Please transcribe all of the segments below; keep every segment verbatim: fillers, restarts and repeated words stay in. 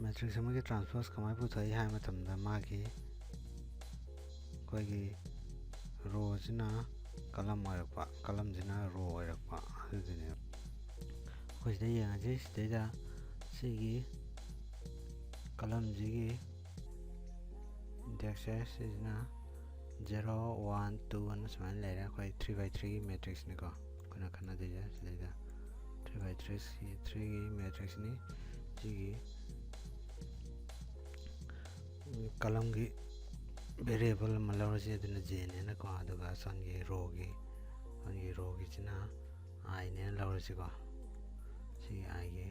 Metrics ꯑꯃꯒꯤ ꯇ꯭ꯔꯥꯟꯁꯄꯣꯁ ꯀꯃꯥꯏꯅ ꯄꯨꯊꯣꯛꯏ ꯍꯥꯏꯕ ꯃꯇꯝꯗ, ꯃꯥꯒꯤ ꯑꯩꯈꯣꯏꯒꯤ ꯔꯣꯁꯤꯅ ꯀꯂꯝ ꯑꯣꯏꯔꯛꯄ, ꯀꯂꯝꯁꯤꯅ ꯔꯣ ꯑꯣꯏꯔꯛꯄ, ꯑꯗꯨꯗꯨꯅꯦꯕ꯫ ꯑꯩꯈꯣꯏ ꯁꯤꯗ ꯌꯦꯡꯉꯁꯤ꯫ ꯁꯤꯗꯩꯗ ꯁꯤꯒꯤ ꯀꯂꯝꯁꯤꯒꯤ ꯏꯟꯗꯦꯛꯁꯁꯦ, ꯁꯤꯁꯤꯅ ꯖꯦꯔꯣ, ꯋꯥꯟ, ꯇꯨ ꯑꯅ ꯁꯨꯃꯥꯏꯅ ꯂꯩꯔꯦ꯫ ꯑꯩꯈꯣꯏ ꯊ꯭ꯔꯤ ꯕꯥꯏ ꯊ꯭ꯔꯤꯒꯤ ꯃꯦꯇ꯭ꯔꯤꯛꯁꯅꯤꯀꯣ ꯑꯩꯈꯣꯏꯅ ꯈꯟꯅꯗꯣꯏꯁꯦ꯫ ꯁꯤꯗꯩꯗ ꯊ꯭ꯔꯤ ꯕꯥꯏ ꯊ꯭ꯔꯤ, ꯊ꯭ꯔꯤꯒꯤ ꯃꯦꯇ꯭ꯔꯤꯛꯁꯅꯤ꯫ ꯁꯤꯒꯤ ꯀꯂꯝꯒꯤ ꯚꯦꯔꯤꯌꯦꯕꯜ ꯑꯃ ꯂꯧꯔꯁꯤ, ꯑꯗꯨꯅ ꯖꯦꯅꯦꯅꯀꯣ꯫ ꯑꯗꯨꯒ ꯁꯣꯝꯒꯤ ꯔꯣꯒꯤ, ꯁꯣꯝꯒꯤ ꯔꯣꯒꯤꯁꯤꯅ ꯑꯥꯏꯅꯦꯅ ꯂꯧꯔꯁꯤꯀꯣ꯫ ꯁꯤꯒꯤ ꯑꯥꯏꯒꯤ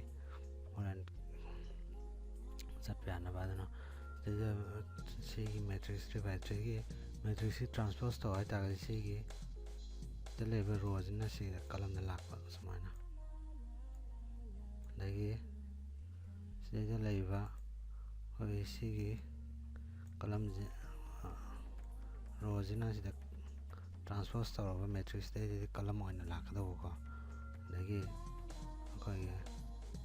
ꯍꯣꯔꯦꯟ ꯆꯠꯄ ꯌꯥꯅꯕ꯫ ꯑꯗꯨꯅ ꯁꯤꯗꯩꯗ ꯁꯤꯒꯤ ꯃꯦꯇ꯭ꯔꯤꯛꯁ ꯊ꯭ꯔꯤ ꯕꯥꯏ ꯊ꯭ꯔꯤꯒꯤ ꯃꯦꯇ꯭ꯔꯤꯛꯁꯁꯤ ꯇ꯭ꯔꯥꯟꯁꯄꯣꯁ ꯇꯧ ꯍꯥꯏꯇꯥꯔꯒꯗꯤ, ꯁꯤꯒꯤ ꯗ ꯂꯩꯕ ꯔꯣꯁꯤꯅ ꯁꯤꯗ ꯀꯂꯝꯗ ꯂꯥꯛꯄ ꯁꯨꯃꯥꯏꯅ꯫ ꯑꯗꯒꯤ ꯁꯤꯗꯩꯗ ꯂꯩꯕ ꯑꯩꯈꯣꯏꯒꯤ ꯁꯤꯒꯤ ꯀꯂꯝꯁꯦ, ꯔꯣꯁꯤꯅ ꯁꯤꯗ ꯇ꯭ꯔꯥꯟꯁꯄꯣꯁ ꯇꯧꯔꯕ ꯃꯦꯇ꯭ꯔꯤꯛꯁꯇꯩꯗꯤ ꯀꯂꯝ ꯑꯣꯏꯅ ꯂꯥꯛꯀꯗꯧꯕꯀꯣ꯫ ꯑꯗꯒꯤ ꯑꯩꯈꯣꯏꯒꯤ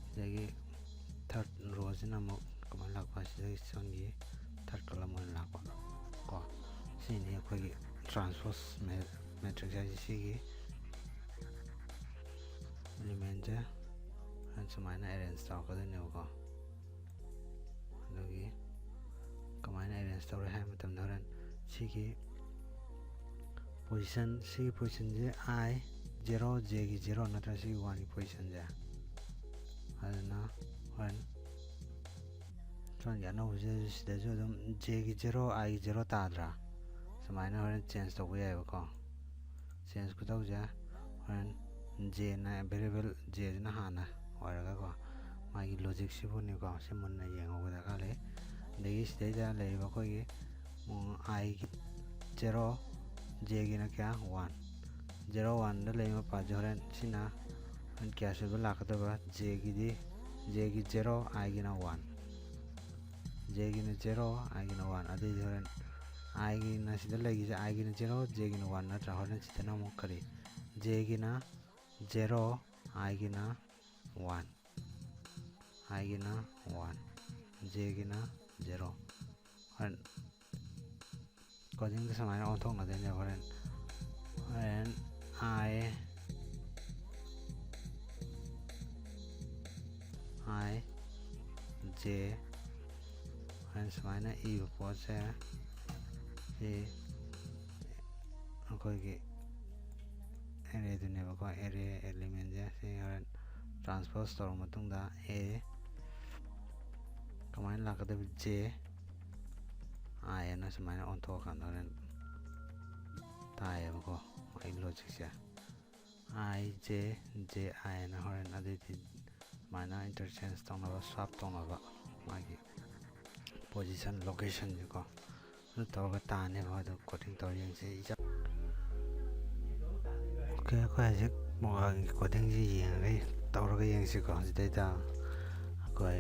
ꯁꯤꯗꯒꯤ ꯊꯥꯔꯠ ꯔꯣꯁꯤꯅ ꯑꯃꯨꯛ ꯀꯃꯥꯏꯅ ꯂꯥꯛꯄ? ꯁꯤꯗꯒꯤ ꯁꯣꯝꯒꯤ ꯊꯥꯔꯠ ꯀꯂꯝ ꯑꯣꯏꯅ ꯂꯥꯛꯄ ꯀꯣ꯫ ꯁꯤꯅꯤ ꯑꯩꯈꯣꯏꯒꯤ ꯇ꯭ꯔꯥꯟꯁꯄꯣꯁ ꯃꯦꯇ꯭ꯔꯤꯛꯁ ꯍꯥꯏꯁꯦ꯫ ꯁꯤꯒꯤ ꯏꯂꯤꯃꯦꯟꯁꯦ ꯁꯨꯃꯥꯏꯅ ꯑꯦꯔꯦꯟꯖ ꯇꯧꯔꯛꯀꯗꯣꯏꯅꯦꯕꯀꯣ꯫ ꯑꯗꯨꯒꯤ ꯀꯃꯥꯏꯅ ꯑꯦꯔꯦꯟꯖ ꯇꯧꯔꯦ ꯍꯥꯏꯕ ꯃꯇꯝꯗ, ꯍꯣꯔꯦꯟ ꯁꯤꯒꯤ ꯄꯣꯖꯤꯁꯟ, ꯁꯤꯒꯤ ꯄꯣꯖꯤꯁꯟꯁꯦ ꯑꯥꯏ ꯖꯦꯔꯣ, ꯖꯦꯒꯤ ꯖꯦꯔꯣ ꯅꯠꯇ꯭ꯔꯥ? ꯁꯤꯒꯤ ꯋꯥꯟꯒꯤ ꯄꯣꯖꯤꯁꯟꯁꯦ꯫ ꯑꯗꯨꯅ ꯍꯣꯔꯦꯟ ꯁꯣꯝꯒꯤ ꯑꯅꯧꯕꯁꯤꯗꯁꯨ, ꯁꯤꯗꯁꯨ ꯑꯗꯨꯝ ꯖꯦꯒꯤ ꯖꯦꯔꯣ, ꯑꯥꯏꯒꯤ ꯖꯦꯔꯣ ꯇꯥꯗ꯭ꯔꯥ? ꯁꯨꯃꯥꯏꯅ ꯍꯣꯔꯦꯟ ꯆꯦꯟꯖ ꯇꯧꯕ ꯌꯥꯏꯑꯕꯀꯣ꯫ ꯆꯦꯟꯖ ꯈꯨꯇꯧꯁꯦ ꯍꯣꯔꯦꯟ ꯖꯦꯅ, ꯚꯦꯔꯤꯌꯦꯕꯜ ꯖꯦꯁꯤꯅ ꯍꯥꯟꯅ ꯑꯣꯏꯔꯒꯀꯣ, ꯃꯥꯒꯤ ꯂꯣꯖꯤꯛꯁꯤꯕꯨꯅꯤꯀꯣ ꯁꯤ ꯃꯨꯟꯅ ꯌꯦꯡꯍꯧꯕ ꯗꯔꯀꯥꯔ ꯂꯩ꯫ ꯑꯗꯒꯤ ꯁꯤꯗꯩꯗ ꯂꯩꯔꯤꯕ ꯑꯩꯈꯣꯏꯒꯤ, ꯎꯝ, ꯑꯥꯏꯒꯤ ꯖꯦꯔꯣ, ꯖꯦꯒꯤꯅ ꯀꯌꯥ? ꯋꯥꯟ꯫ ꯖꯦꯔꯣ ꯋꯥꯟꯗ ꯂꯩꯕ ꯃꯄꯥꯁꯦ ꯍꯣꯔꯦꯟ ꯁꯤꯅ ꯍꯣꯔꯦꯟ ꯀꯌꯥ ꯁꯨꯕ ꯂꯥꯛꯀꯗꯕ? ꯖꯦꯒꯤꯗꯤ, ꯖꯦꯒꯤ ꯖꯦꯔꯣ, ꯑꯥꯏꯒꯤꯅ ꯋꯥꯟ꯫ ꯖꯦꯒꯤꯅ ꯖꯦꯔꯣ, ꯑꯥꯏꯒꯤꯅ ꯋꯥꯟ꯫ ꯑꯗꯨꯏꯗꯤ ꯍꯣꯔꯦꯟ ꯑꯥꯏꯒꯤꯅ ꯁꯤꯗ ꯂꯩꯈꯤꯁꯦ, ꯑꯥꯏꯒꯤꯅ ꯖꯦꯔꯣ, ꯖꯦꯒꯤꯅ ꯋꯥꯟ ꯅꯠꯇ꯭ꯔꯥ? ꯍꯣꯔꯦꯟ ꯁꯤꯗꯅ ꯑꯃꯨꯛ ꯀꯔꯤ? ꯖꯦꯒꯤꯅ ꯖꯦꯔꯣ, ꯑꯥꯏꯒꯤꯅ ꯋꯥꯟ꯫ ꯑꯥꯏꯒꯤꯅ ꯋꯥꯟ꯫ Jꯒꯤꯅ zero꯫ ꯍꯣꯔꯦꯟ codingꯗ ꯁꯨꯃꯥꯏꯅ ꯑꯣꯟꯊꯣꯛꯅꯗꯣꯏꯅꯦ꯫ ꯍꯣꯔꯦꯟ ꯍꯣꯔꯦꯟ I I J ꯍꯥꯏꯅ ꯁꯨꯃꯥꯏꯅ ꯏꯕ ꯄꯣꯠꯁꯦ ꯁꯤ ꯑꯩꯈꯣꯏꯒꯤ arrayꯗꯨꯅꯦꯕꯀꯣ꯫ Array elementꯁꯦ ꯁꯤ ꯍꯣꯔꯦꯟ transpose ꯇꯧꯔ ꯃꯇꯨꯡꯗ A ꯀꯃꯥꯏꯅ ꯂꯥꯛꯀꯗꯕ? J I ꯑꯅ ꯁꯨꯃꯥꯏꯅ ꯑꯣꯟꯊꯣꯛꯑꯀꯥꯟꯗ ꯍꯣꯔꯦꯟ ꯇꯥꯏꯌꯦꯕꯀꯣ꯫ ꯑꯩ logicꯁꯦ I J J I ꯑꯅ ꯍꯣꯔꯦꯟ ꯑꯗꯨꯏꯗꯤ ꯁꯨꯃꯥꯏꯅ interchange ꯇꯧꯅꯕ, swap ꯇꯧꯅꯕ ꯃꯥꯒꯤ position locationꯁꯦꯀꯣ꯫ ꯑꯗꯨ ꯇꯧꯔꯒ ꯇꯥꯅꯦꯕ꯫ ꯑꯗꯨ coding ꯇꯧꯔ ꯌꯦꯡꯁꯤ꯫ ꯏꯆꯝ Okay, ꯑꯩꯈꯣꯏ ꯍꯧꯖꯤꯛ mobile codingꯁꯤ ꯌꯦꯡꯉꯒ ꯇꯧꯔꯒ ꯌꯦꯡꯁꯤꯀꯣ꯫ ꯁꯤꯗꯩꯗ ꯑꯩꯈꯣꯏ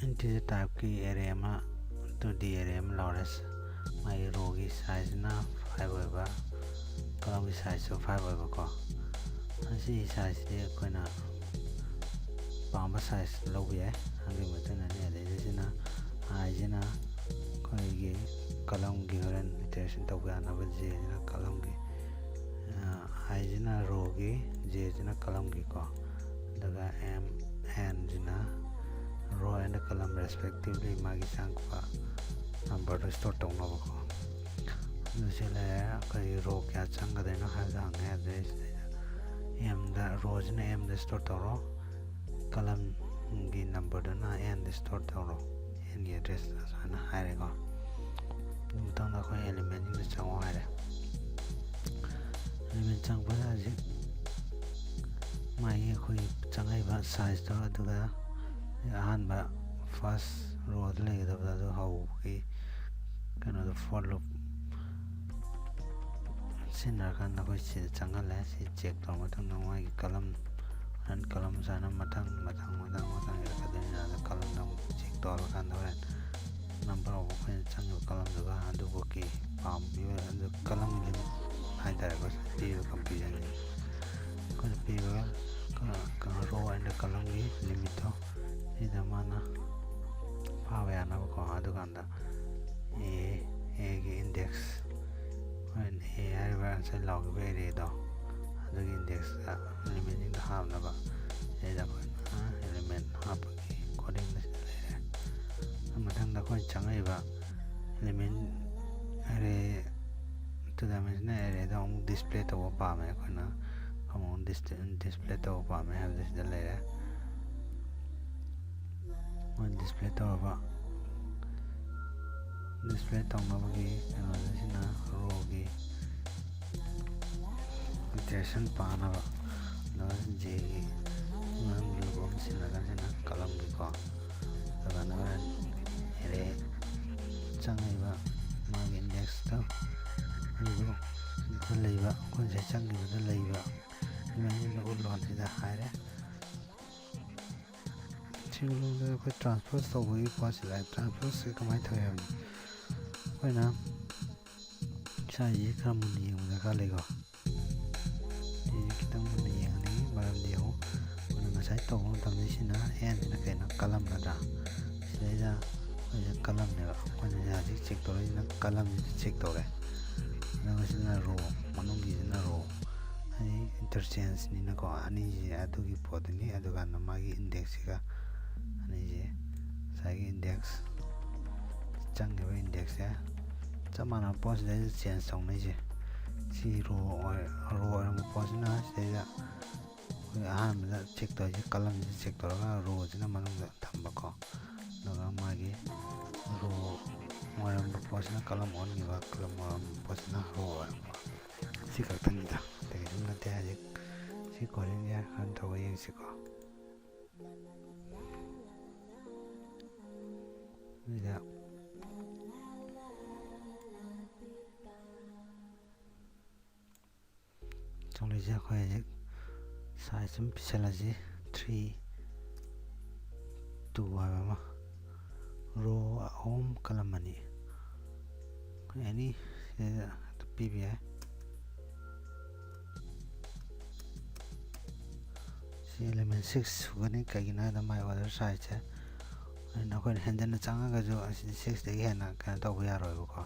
integer typeꯀꯤ array ꯑꯃ, two D array ꯑꯃ ꯂꯧꯔꯦ꯫ ꯃꯥꯒꯤ rowꯒꯤ sizeꯅ five ꯑꯣꯏꯕ, columnꯒꯤ sizeꯁꯨ five ꯑꯣꯏꯕꯀꯣ꯫ ꯑꯁꯤꯒꯤ sizeꯁꯤꯗꯤ ꯑꯩꯈꯣꯏꯅ ꯄꯥꯝꯕ size ꯂꯧꯕ ꯌꯥꯏ꯫ ꯑꯗꯨꯒꯤ ꯃꯇꯨꯡ ꯏꯟꯅ ꯑꯗꯩꯗ ꯁꯤꯅ I ꯁꯤꯅ ꯑꯩꯈꯣꯏꯒꯤ columnꯒꯤ ꯍꯣꯔꯦꯟ iteration ꯇꯧꯕ ꯌꯥꯅꯕ, J ꯁꯤꯅ columnꯒꯤ, I ꯁꯤꯅ rowꯒꯤ, J ꯁꯤꯅ columnꯒꯤꯀꯣ꯫ ꯑꯗꯨꯒ M, N ꯁꯤꯅ row and column respectively ꯃꯥꯒꯤ ꯆꯪꯉꯛꯄ numberꯗꯣ store ꯇꯧꯅꯕꯀꯣ꯫ ꯑꯗꯨ ꯁꯤ ꯂꯩꯔꯦ꯫ ꯑꯩꯈꯣꯏꯒꯤ row ꯀꯌꯥ ꯆꯪꯒꯗꯣꯏꯅꯣ ꯍꯥꯏꯕꯗꯣ ꯍꯪꯉꯦ꯫ ꯑꯗꯨꯗꯩꯁꯤꯗ Mꯗ, rowꯁꯤꯅ Mꯗ store ꯇꯧꯔꯣ, columnꯒꯤ numberꯗꯨꯅ Nꯗ store ꯇꯧꯔꯣ, Nꯒꯤ address ꯑꯁꯨꯃꯥꯏꯅ ꯍꯥꯏꯔꯦꯀꯣ꯫ ꯑꯗꯨ ꯃꯊꯪꯗ ꯑꯩꯈꯣꯏ elementꯁꯤꯡꯗ ꯆꯪꯉꯣ ꯍꯥꯏꯔꯦ꯫ Element ꯆꯪꯉꯛꯄꯗ ꯍꯧꯖꯤꯛ ꯃꯥꯒꯤ ꯑꯩꯈꯣꯏ ꯆꯪꯉꯛꯏꯕ sizeꯇꯣ, ꯑꯗꯨꯒ ꯑꯍꯥꯟꯕ first rowꯗ ꯂꯩꯒꯗꯕꯗꯣ ꯑꯗꯨ ꯍꯧꯕꯒꯤ ꯀꯩꯅꯣꯗꯣ, for loop ꯁꯤꯖꯤꯟꯅꯔꯀꯥꯟꯗ ꯑꯩꯈꯣꯏ ꯁꯤꯗ ꯆꯪꯍꯜꯂꯦ꯫ ꯁꯤ check ꯇꯧꯔ ꯃꯇꯨꯡꯗ ꯃꯣꯏꯒꯤ column, ꯍꯣꯔꯦꯟ column ꯁꯨꯃꯥꯏꯅ ꯃꯊꯪ ꯃꯊꯪ ꯃꯊꯪ ꯃꯊꯪ ꯏꯔꯛꯀꯗꯣꯏꯅꯤ꯫ ꯑꯗ columnꯗ ꯑꯃꯨꯛ check ꯇꯧꯍꯜꯂꯀꯥꯟꯗ ꯍꯣꯔꯦꯟ number of ꯑꯩꯈꯣꯏꯅ ꯆꯪꯉꯤꯕ columnꯗꯨꯒ ꯑꯗꯨꯐꯥꯎꯒꯤ ꯄꯥꯝꯃꯤꯕ ꯑꯗꯨ columnꯒꯤ limit ꯍꯥꯏꯇꯥꯔꯦꯀꯣ, ꯄꯤꯔꯤꯕ computerꯒꯤ ꯑꯩꯈꯣꯏꯅ ꯄꯤꯔꯤꯕ row and ꯀꯂꯝꯒꯤ ꯂꯤꯃꯤꯠꯇꯣ ꯁꯤꯗ ꯃꯥꯅ ꯐꯥꯕ ꯌꯥꯅꯕꯀꯣ꯫ ꯑꯗꯨꯀꯥꯟꯗ ꯑꯦ ꯑꯦꯒꯤ ꯏꯟꯗꯦꯛꯁ, ꯑꯦ ꯍꯥꯏꯔꯤꯕ ꯉꯁꯥꯏ ꯂꯥꯎꯈꯤꯕ ꯑꯦꯔꯦꯗꯣ, ꯑꯗꯨꯒꯤ ꯏꯟꯗꯦꯛꯁꯇ ꯂꯤꯃꯤꯠꯁꯤꯡꯗꯣ ꯍꯥꯞꯅꯕ ꯁꯤꯗ ꯑꯩꯈꯣꯏꯅ ꯑꯦꯂꯤꯃꯦꯟ ꯍꯥꯞꯄꯒꯤ ꯀꯣꯗꯤꯡ ꯑꯁꯤꯗ ꯂꯩꯔꯦ꯫ ꯃꯊꯪꯗ ꯑꯩꯈꯣꯏꯅ ꯆꯪꯉꯛꯏꯕ ꯑꯦꯂꯤꯃꯦꯟ ꯑꯦꯔꯦ, ꯇꯨ ꯗꯥꯏꯃꯦꯟꯁꯅꯦꯜ ꯑꯦꯔꯦꯗꯣ ꯑꯃꯨꯛ ꯗꯤꯁꯄ꯭ꯂꯦ ꯇꯧꯕ ꯄꯥꯝꯃꯦ ꯑꯩꯈꯣꯏꯅ꯫ ꯑꯃꯨꯛ ꯗꯤꯁꯄ꯭ꯂꯦ ꯇꯧꯕ ꯄꯥꯝꯃꯦ ꯍꯥꯏꯕꯗꯨ ꯁꯤꯗ ꯂꯩꯔꯦ꯫ ꯃꯣꯏ ꯗꯤꯁꯄ꯭ꯂꯦ ꯇꯧꯔꯕ, ꯗꯤꯁꯄ꯭ꯂꯦ ꯇꯧꯅꯕꯒꯤ ꯀꯩꯅꯣꯁꯤꯅ ꯔꯣꯒꯤ ꯏꯇꯔꯦꯁꯟ ꯄꯥꯅꯕ, ꯑꯗꯨꯒ ꯖꯦꯒꯤ ꯃꯅꯨꯡꯒꯤ ꯂꯨꯞ ꯑꯃ ꯁꯤꯖꯤꯟꯅꯒꯅꯤ, ꯁꯤꯅ ꯀꯂꯝꯒꯤꯀꯣ꯫ ꯑꯗꯨꯒ ꯍꯣꯔꯦꯟ ꯑꯦꯔꯦ ꯆꯪꯉꯛꯏꯕ ꯃꯥꯒꯤ ꯏꯟꯗꯦꯛꯁꯇꯣ, ꯑꯗꯨꯗꯣ ꯁꯤꯗ ꯂꯩꯕ, ꯑꯩꯈꯣꯏ ꯉꯁꯥꯏ ꯆꯪꯈꯤꯕꯗ ꯂꯩꯕ ꯑꯗꯨꯃꯥꯏꯅ ꯎꯠꯂꯣ ꯁꯤꯗ ꯍꯥꯏꯔꯦ꯫ ꯁꯤꯒꯤ ꯃꯅꯨꯡꯗ ꯑꯩꯈꯣꯏ ꯇ꯭ꯔꯥꯟꯁꯄꯣꯖ ꯇꯧꯕꯒꯤ ꯄꯣꯠꯁꯤ ꯂꯥꯛꯑꯦ꯫ ꯇ꯭ꯔꯥꯟꯁꯄꯣꯖꯁꯤ ꯀꯃꯥꯏꯅ ꯇꯧꯏ ꯍꯥꯏꯕꯅꯤ, ꯑꯩꯈꯣꯏꯅ ꯁ꯭ꯋꯥꯏꯁꯤ ꯈꯔ ꯃꯨꯟꯅ ꯌꯦꯡꯕ ꯗꯔꯀꯥꯔ ꯂꯩꯀꯣ꯫ ꯁꯤꯁꯦ ꯈꯤꯇꯪ ꯃꯨꯟꯅ ꯌꯦꯡꯍꯟꯅꯤꯡꯉꯤ, ꯃꯔꯝꯗꯤ ꯌꯦꯡꯉꯨ, ꯑꯩꯈꯣꯏꯅ ꯉꯁꯥꯏ ꯇꯧꯕ ꯃꯇꯝꯗ ꯁꯤꯅ ꯑꯦꯟꯁꯤꯅ ꯀꯩꯅꯣ, ꯀꯂꯝ ꯅꯠꯇ꯭ꯔꯥ? ꯁꯤꯗꯩꯗ ꯑꯩꯈꯣꯏꯁꯦ ꯀꯂꯝꯅꯦꯕ, ꯑꯩꯈꯣꯏꯅ ꯍꯧꯖꯤꯛ ꯆꯦꯛ ꯇꯧꯔꯛꯏꯁꯤꯅ ꯀꯂꯝꯁꯤꯗ ꯆꯦꯛ ꯇꯧꯔꯦ꯫ ꯑꯗꯨꯒ ꯁꯤꯅ ꯔꯣ, ꯃꯅꯨꯡꯒꯤꯁꯤꯅ ꯔꯣ, ꯍꯥꯏꯗꯤ ꯏꯟꯇꯔꯆꯦꯟꯖꯅꯤꯅꯀꯣ, ꯑꯅꯤꯁꯦ ꯑꯗꯨꯒꯤ ꯄꯣꯠꯇꯨꯅꯤ꯫ ꯑꯗꯨꯀꯥꯟꯗ ꯃꯥꯒꯤ ꯏꯟꯗꯦꯛꯁꯁꯤꯒ ꯑꯅꯤꯁꯦ, ꯉꯁꯥꯏꯒꯤ ꯏꯟꯗꯦꯛꯁ, ꯆꯪꯈꯤꯕ ꯏꯟꯗꯦꯛꯁꯁꯦ ꯆꯞ ꯃꯥꯟꯅꯕ ꯄꯣꯠꯁꯤꯗꯩꯗ ꯆꯦꯟꯖ ꯇꯧꯅꯩꯁꯦ꯫ ꯁꯤ ꯔꯣ ꯑꯣꯏ-, ꯔꯣ ꯑꯣꯏꯔꯝꯕ ꯄꯣꯠꯁꯤꯅ ꯁꯤꯗꯩꯗ ꯑꯩꯈꯣꯏ ꯑꯍꯥꯟꯕꯗ ꯆꯦꯛ ꯇꯧꯔꯤꯁꯦ, ꯀꯂꯝꯁꯤꯗ ꯆꯦꯛ ꯇꯧꯔꯒ ꯔꯣꯁꯤꯅ ꯃꯅꯨꯡꯗ ꯊꯝꯕꯀꯣ꯫ ꯑꯗꯨꯒ ꯃꯥꯒꯤ ꯔꯣ ꯑꯣꯏꯔꯝꯕ ꯄꯣꯠꯁꯤꯅ ꯀꯂꯝ ꯑꯣꯟꯈꯤꯕ, ꯀꯂꯝ ꯑꯣꯏꯔꯝꯕ ꯄꯣꯠꯁꯤꯅ ꯔꯣ ꯑꯣꯏꯔꯛꯄ꯫ ꯁꯤ ꯈꯛꯇꯅꯤꯗ, ꯑꯇꯩ ꯀꯩꯁꯨꯝ ꯅꯠꯇꯦ꯫ ꯍꯧꯖꯤꯛ ꯁꯤ ꯀꯣꯗꯤꯡꯁꯦ run ꯇꯧꯔꯒ ꯌꯦꯡꯁꯤꯀꯣ꯫ ꯁꯤꯗ ꯆꯪꯂꯤꯁꯦ ꯑꯩꯈꯣꯏ ꯍꯧꯖꯤꯛ ꯁꯥꯏꯖ ꯑꯃ ꯄꯤꯁꯜꯂꯁꯤ, ꯊ꯭ꯔꯤ ꯇꯨ ꯍꯥꯏꯕ ꯑꯃ, ꯔꯣ ꯑꯍꯨꯝ ꯀꯂꯝ ꯑꯅꯤ, ꯑꯩꯈꯣꯏ ꯑꯦꯅꯤ ꯁꯤꯗ ꯄꯤꯕ ꯌꯥꯏ꯫ ꯁꯤ ꯁꯤ element six ꯁꯨꯒꯅꯤ꯫ ꯀꯩꯒꯤꯅꯣ ꯍꯥꯏꯕꯗ ꯃꯥꯏ order size ꯁꯦ ꯑꯩꯈꯣꯏꯅ ꯍꯦꯟꯖꯟꯅ ꯆꯪꯉꯒꯁꯨ ꯑꯁꯤꯗꯤ six ꯇꯒꯤ ꯍꯦꯟꯅ ꯀꯩꯅꯣ ꯇꯧꯕ ꯌꯥꯔꯣꯏꯕꯀꯣ꯫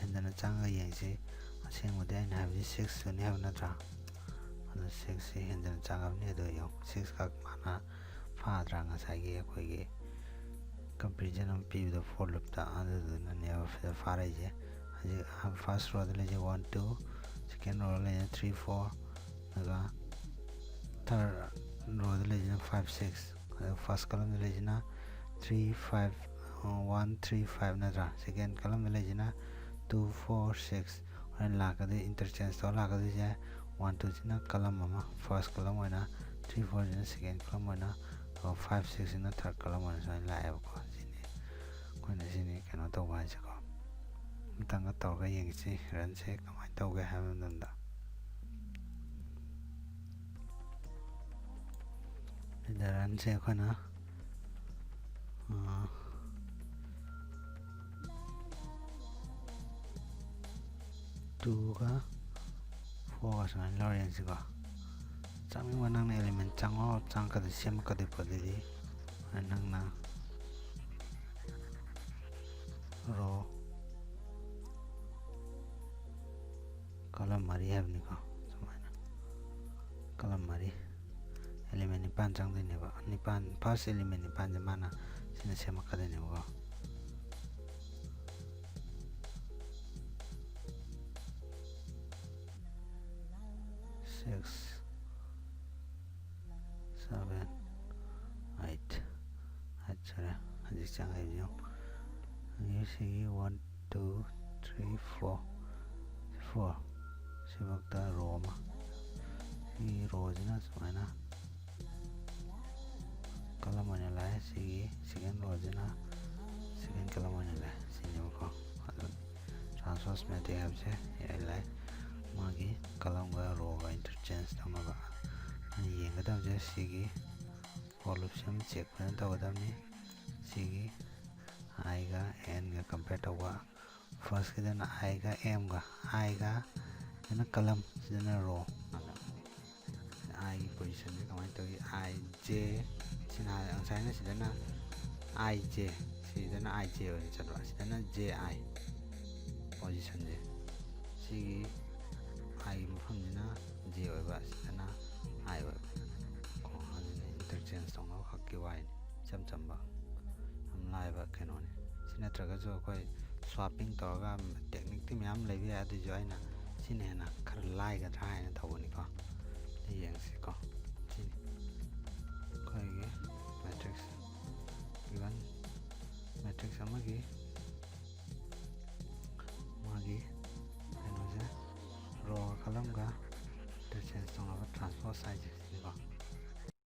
ꯍꯦꯟꯖꯟꯅ ꯆꯪꯉꯒ ꯌꯦꯡꯁꯤ꯫ ꯑꯁꯦꯡꯕꯗꯤ ꯑꯩꯅ ꯍꯥꯏꯕꯗꯤ six ꯁꯨꯅꯤ ꯍꯥꯏꯕ ꯅꯠꯇ꯭ꯔꯥ? ꯑꯗꯣ six ꯁꯤ ꯍꯦꯟꯖꯟꯅ ꯆꯪꯉꯕꯅꯤ꯫ ꯑꯗꯣ ꯌꯦꯡꯉꯨ, six ꯈꯛ ꯃꯥꯅ ꯐꯥꯗ꯭ꯔꯥ? ꯉꯁꯥꯏꯒꯤ ꯑꯩꯈꯣꯏꯒꯤ comparison ꯑꯃ ꯄꯤꯕꯗꯣ for loop ꯇ, ꯑꯗꯨꯗꯨꯅꯅꯦꯕ ꯁꯤꯗ ꯐꯥꯔꯛꯏꯁꯦ꯫ ꯍꯧꯖꯤꯛ first row ꯗ ꯂꯩꯁꯦ one two, second row ꯗ ꯂꯩꯁꯦ three four, ꯑꯗꯨꯒ third row ꯗ ꯂꯩꯁꯤꯅ five six, ꯑꯗꯨꯒ first column ꯗ ꯂꯩꯁꯤꯅ three five, one three five ꯅꯠꯇ꯭ꯔꯥ? Second column ꯗ ꯂꯩꯁꯤꯅ two four six꯫ ꯍꯣꯔꯦꯟ ꯂꯥꯛꯀꯗꯣꯏ, interchange ꯇꯧꯔ ꯂꯥꯛꯀꯗꯣꯏꯁꯦ, one two ꯁꯤꯅ column ꯑꯃ, first column ꯑꯣꯏꯅ, three four ꯁꯤꯅ second column ꯑꯣꯏꯅ, ꯑꯗꯨꯒ five six ꯁꯤꯅ third column ꯑꯣꯏꯅ ꯁꯨꯃꯥꯏꯅ ꯂꯥꯛꯑꯦꯕꯀꯣ꯫ ꯁꯤꯅꯤ ꯑꯩꯈꯣꯏꯅ ꯁꯤꯅꯤ ꯀꯩꯅꯣ ꯇꯧꯕ ꯍꯥꯏꯁꯦꯀꯣ꯫ ꯑꯝꯇꯪꯒ ꯇꯧꯔꯒ ꯌꯦꯡꯁꯤ, run ꯁꯦ ꯀꯃꯥꯏꯅ ꯇꯧꯒꯦ ꯍꯥꯏꯕ ꯃꯇꯝꯗ꯫ ꯁꯤꯗ run ꯁꯦ ꯑꯩꯈꯣꯏꯅ, ꯑꯥ, two ꯒ four ꯒ ꯁꯨꯃꯥꯏꯅ ꯂꯧꯔꯦ ꯌꯦꯡꯁꯤꯀꯣ꯫ ꯆꯪꯅꯤꯡꯕ ꯅꯪꯅ element ꯆꯪꯉꯣ, ꯆꯪꯉꯛꯀꯗꯣꯏ, ꯁꯦꯝꯃꯛꯀꯗꯣꯏ ꯄꯣꯠꯇꯨꯗꯤ ꯅꯪꯅ row column ꯃꯔꯤ ꯍꯥꯏꯕꯅꯤꯀꯣ꯫ ꯁꯨꯃꯥꯏꯅ column ꯃꯔꯤ, element ꯅꯤꯄꯥꯟ ꯆꯪꯗꯣꯏꯅꯦꯕ꯫ ꯅꯤꯄꯥꯟ, first element ꯅꯤꯄꯥꯟꯁꯦ ꯃꯥꯅ ꯁꯤꯅ ꯁꯦꯝꯃꯛꯀꯗꯣꯏꯅꯦꯕꯀꯣ꯫ Six, seven, eight, eight ꯁꯨꯔꯦ꯫ ꯍꯧꯖꯤꯛ ꯆꯪꯉꯛꯏꯁꯦ ꯌꯦꯡꯉꯨ꯫ ꯍꯧꯖꯤꯛ ꯁꯤꯒꯤ one, two, three, four, four, ꯁꯤꯐꯥꯎꯗ row ꯑꯃ꯫ ꯁꯤꯒꯤ row ꯁꯤꯅ ꯁꯨꯃꯥꯏꯅ column ꯑꯣꯏꯅ ꯂꯥꯛꯑꯦ꯫ ꯁꯤꯒꯤ second row ꯁꯤꯅ second column ꯑꯣꯏꯅ ꯂꯥꯛꯑꯦ꯫ ꯁꯤꯅꯦꯕꯀꯣ꯫ ꯑꯗꯨ transverse matrix ꯍꯥꯏꯕꯁꯦ ꯌꯥꯏ ꯂꯥꯏ꯫ ꯃꯥꯒꯤ column ꯒ row ꯒ interchange ꯇꯧꯅꯕ꯫ ꯑꯩꯅ ꯌꯦꯡꯒꯗꯕꯁꯦ ꯁꯤꯒꯤ for loop ꯁꯦ ꯑꯃ check ꯐꯖꯅ ꯇꯧꯒꯗꯕꯅꯤ꯫ ꯁꯤꯒꯤ I ꯒ N ꯒ compare ꯇꯧꯕ꯫ First ꯀꯤꯗꯅ I ꯒ M ꯒ, I ꯒ ꯁꯤꯅ column, ꯁꯤꯗꯅ row꯫ ꯑꯥꯏꯒꯤ ꯄꯣꯖꯤꯁꯟꯁꯦ ꯀꯃꯥꯏꯅ ꯇꯧꯏ? ꯑꯥꯏ ꯖꯦ, ꯁꯤꯅ ꯉꯁꯥꯏꯅ ꯁꯤꯗꯅ ꯑꯥꯏ ꯖꯦ, ꯁꯤꯗꯅ ꯑꯥꯏ ꯖꯦ ꯑꯣꯏꯅ ꯆꯠꯄ, ꯁꯤꯗꯅ ꯖꯦ ꯑꯥꯏ ꯄꯣꯖꯤꯁꯟꯁꯦ꯫ ꯁꯤꯒꯤ ꯑꯥꯏꯒꯤ ꯃꯐꯝꯁꯤꯅ ꯖꯦ ꯑꯣꯏꯕ, ꯁꯤꯗꯅ ꯑꯥꯏ ꯑꯣꯏꯕ꯫ ꯀꯣ, ꯑꯗꯨꯅ ꯏꯟꯇꯔꯆꯦꯟꯖ ꯇꯧꯅꯕ ꯈꯛꯀꯤ ꯋꯥꯔꯤꯅꯤ, ꯏꯆꯝ ꯆꯝꯕ, ꯌꯥꯝ ꯂꯥꯏꯕ ꯀꯩꯅꯣꯅꯤ꯫ ꯁꯤ ꯅꯠꯇ꯭ꯔꯒꯁꯨ ꯑꯩꯈꯣꯏ ꯁ꯭ꯋꯥꯞꯄꯤꯡ ꯇꯧꯔꯒ ꯇꯦꯛꯅꯤꯛꯇꯤ ꯃꯌꯥꯝ ꯂꯩꯕ ꯌꯥꯏ, ꯑꯗꯨꯏꯁꯨ ꯑꯩꯅ ꯁꯤꯅ ꯍꯦꯟꯅ ꯈꯔ ꯂꯥꯏꯒꯗ꯭ꯔꯥ ꯍꯥꯏꯅ ꯇꯧꯕꯅꯤꯀꯣ꯫ ꯁꯤ ꯌꯦꯡꯁꯤꯀꯣ꯫